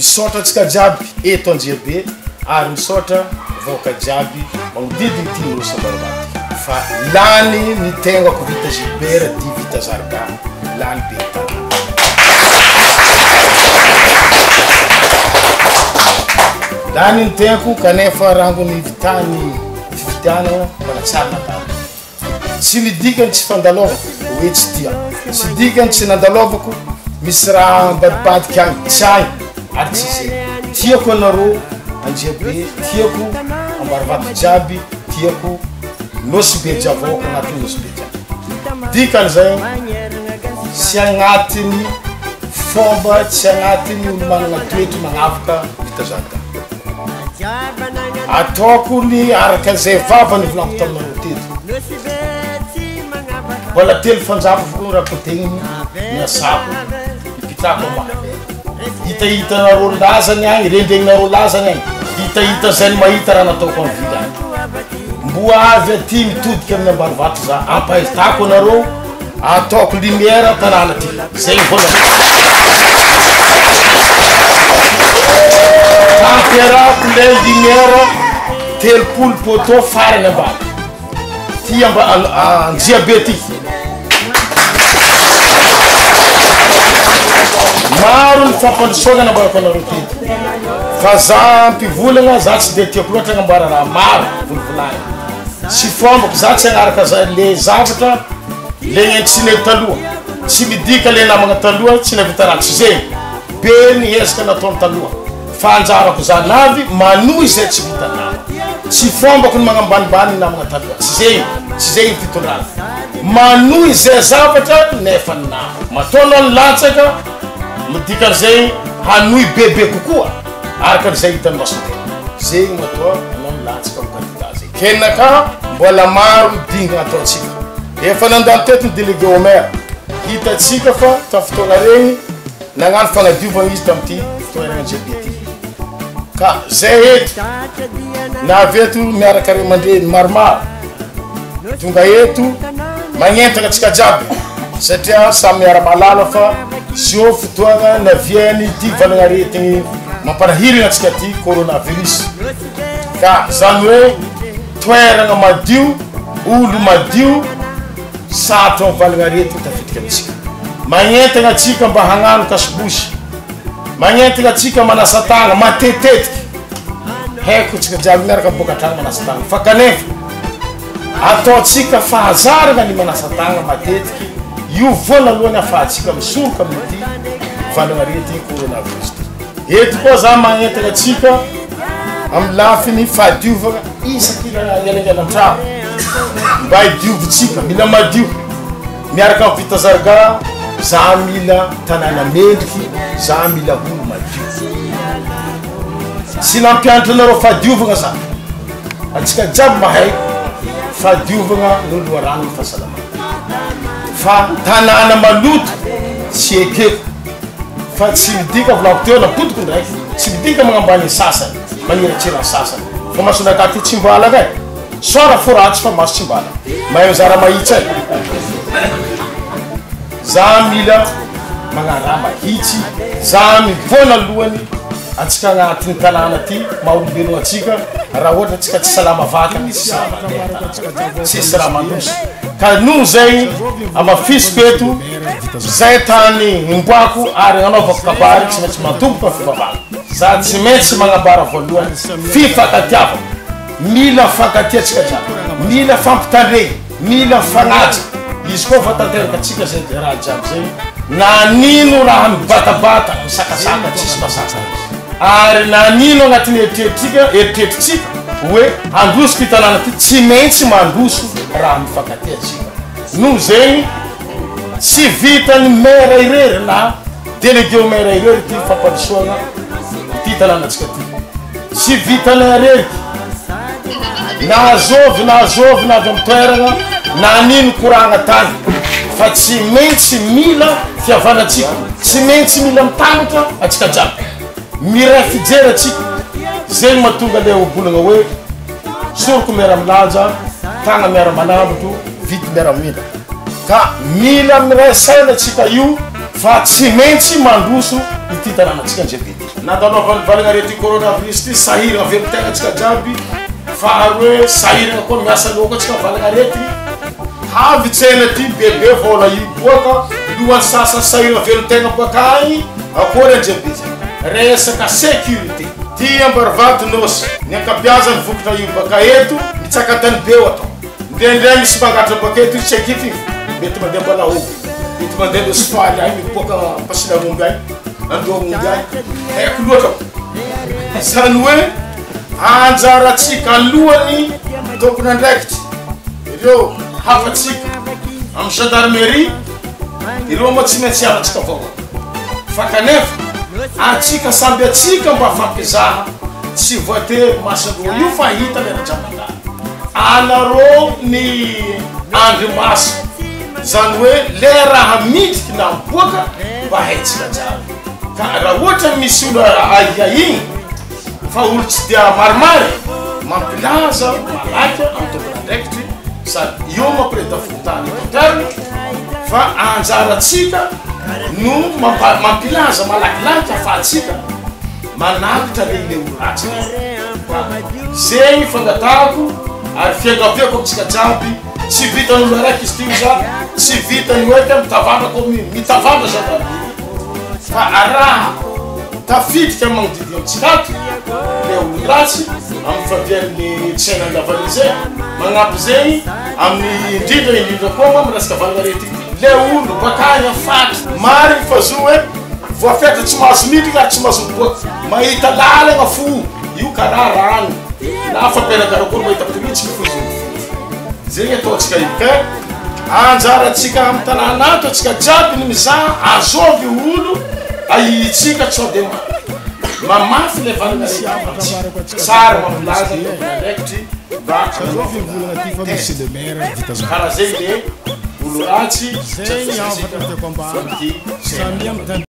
Misaotra antsika jiaby eto Anjiabe ary misaotra vahoaka jiaby magnodidiny ity Nosy Ambaravato ty fa lany ny tegnako Vita Gilbert dit Vita Zarga lany ben'ny tanàna. Lany ny tegnako kanefa rangony vitany fifidianana mbola tsary nandalo. Tsy midika ny tsy fandalovako hoe tsy tia, tsy dikany tsy nandalovako misy raha ambadibadika any, tsy ahy ary tsy izay. Tiako anareo Anjiabe, tiako Ambarivato jiaby, tiako Nosy be jiaby, vahoaka agnatin'ny Nosy be jiaby. Dikan'izay tsy agnatin'ny fomba, tsy agnatin'ny olo manana toetry magnavaka vita zany. Ataoko ny araka izay vava nivolaniko taminareo teto. Mbola telo fanjava fo raha kotegniny ny asako ipitrako ambany. Hitahitanareo lazany agny, rendregnareo lazany agny, hitahita zay ny mahita raha nataoko amin'ny vily agny. Mboa avy aty mitodika amin'ny ambanivato za, ampahitako anareo. Ataoko lumière tanàna ty. Zay voalohany. Ampiarahako le lumière 30 poteau farany ambany. Ty amba Anjiabe ty. Maro ny fampandrosoana nambarako anareo teto. Fa za mpivolagna za tsy de tiako loatra agnamboara raha maro volivolagna. Tsy fombako za tsy agnaraka za le zavatra le nentsine taloha tsy midika le namagna taloha tsy navita raha tsy zegny be ny ezaka nataony taloha fa anjarako za navy manohy zay tsy vita nama tsy fombako ny magnambanimbany ny namagna taloha tsy zegny tsy zegny ny fitondrana manohy zay zavatra nefa ny nama matoa anao nilatsaka midika an'izay hanohy bebe kokoa araka an'izay hitan'ny masontegna zegny matoa anao nilatsaka ho candidat zegny. Tena ka mbola maro ny dingana ataontsika. Efa nandalo teto ny délégué au maire. Hitantsika fa tamin'ny fotoana regny nagnano fagnadiovana izy tamin'ity toerana JB ity. Ka zay eto na avy eto miaraka ray aman-dreny maromaro tonga eto magnentana antsika jiaby satria samy miara-mahalala fa zio fotoagna navian'ity valagnaretigny mampanahirana antsika ty coronavirus. Ka zany hoe toeragna madio, olo madio, sarotro am valagnaretigny tafiditra amitsika. Magnentagna atsika mba hagnano kasibosy, magnentagna atsika manasa tagna matetetiky, haiko tsika jiaby miaraka miboaka antragno manasa tagna fa kanefa ataotsika fahazaragna ny manasa tagna matetiky, io voanalohany afahantsika misoroka amin'ity valagnaretigny coronavirus ty. Eto koa za magnentana antsika amin'ny lafiny fahadiovana isaky elangelan-trano mba hidiovintsika, mila madio miaraka amin'ny vita zarga, za mila tanàna mendriky, za mila olo madio. Tsy nampianatra anareo fahadiovana za, antsika jiaby mahay fahadiovana no loharanon'ny fahasalamana, fa tanàna maloto tsy ekeko. Fa tsy midika volako teo nampodiko ndraiky tsy midika magnambany ny sasany maniratsira ny sasany fa masonakahy ty tsy mbalaka e sora fo ratsy fa maso tsy mbalaka mahay mizara mahitsy e za mila magnaraha mahitsy za mivoanalohany Antsika agnatin'ny tanàna ty maha olombelogno antsika raha ohatra antsika tsy salama vatagna tsisy raha mandeha tanàna tsisy raha mandroso ka noho zay amafisiko eto zay tany omboako ary agnanaovako kabary tsy maintsy matomboka fivavahana za tsy maintsy magnambara voalohany fifankatiavana mila fankatia antsika jiaby mila fampitandregny Mila fagnaja izy koa fa tanteraka tsika zay raha jiaby zay na nino raha mibatabata misakasaka tsisy mazaka ary na nino agnatin'ny eritreritrika eritreritritsika hoe handroso ty tanàna ty tsy maintsy mandroso raha mifankatia tsika noho zegny tsy vitan'ny maire irery na délégué au maire irery ty fampandrosoagna ity tanànatsika ty Tsy vitanay areriky na zovy na zovy na avy amin'ny toerana na nino koragna tany fa tsy maintsy mila fihavanantsika, tsy maintsy mila mitambatra antsika jiaby, miray fijery antsika, zegny mahatonga le ohabolagna hoe soroko miara milanja, tagna miara manambotro, vity miara mila, ka mila miray saina antsika io fa tsy maintsy mandroso ity tanànantsika Anjelibe ity. Nandalovan'ny valanaretigny coronavirus ty, sahiragna velon-tegna antsika jiaby, faharoe sahiragna koa miasa loha koa antsika valanaretigny, avy tsena ty bebe vôla hiboaka, lohan'ny sasany sahiragna velon-tegna baka agny, akory anjiabe zay. Resaka sécurité, ty Ambarivady Nosy, ny ankabiazan'ny vokatra io baka eto, mitsaka tany be ho atao. Indraindray misy mpangalatra baka eto izy tsy haiko eto, mety mandeha Ambalahomby, mety mandeha Nosy Faly agny, miboaka Ampasinaromby agny. Andoha omby ahy, haiko loatra ko. Izany hoe anjarantsika alohan'ny tompon'andraikitra, ireo hafatsika amin'ny gendarmerie, ireo moa tsy maintsy hiarantsika vahoaka. Fa kanefa antsika samby antsika mba fampizaha, tsy voatery mason-droa io fa hita le rajamandany. Anareo ny andrimaso. Zany hoe le raha midriky na miboaka mba haintsika jiaby ka raha ohatra misy olo ahiahigny fa olo tsy dia marimary mampilaza malaky amin'ny tompon'andraikitry sady eo mampirehitra fokontany eto an-toerana fa anjarantsika no mampa- mampilaza malakilaky afahantsika manakitra le le olo ratsy ka zegny fangatahako ary fiangaviako amintsika jiaby. Tsy vitan'olo araiky izy ty oza, tsy vitan'ny hoe ka mitavandra commune, mitavandra gendarmerie fa raha tafiditra amin'ny magnodidigna amintsika ato le olo ratsy amin'ny favian'ny tsena lavanille zay, magnampy zegny amin'ny indrindra indrindra koa moa amin'ny resaka valanaretigny ty, le olo bakany amin'ny faritra marigny fa zo hoe voafetra tsy mahazo miditra ary tsy mahazo miboaka, mahita lalagna fo io karaha rano na fampianakarakôry mahita piritsiky fo izy io. Zegny ataontsika io ka anjarantsika amy tanàna ato atsika jiaby ny mizaha azovy olo ahihitsika sao de mamafy le valana rehetra tsara mampilaza tompon'andraikitry mba hanaovana karaha zegny le olo ratsy tsy afisatsika amty.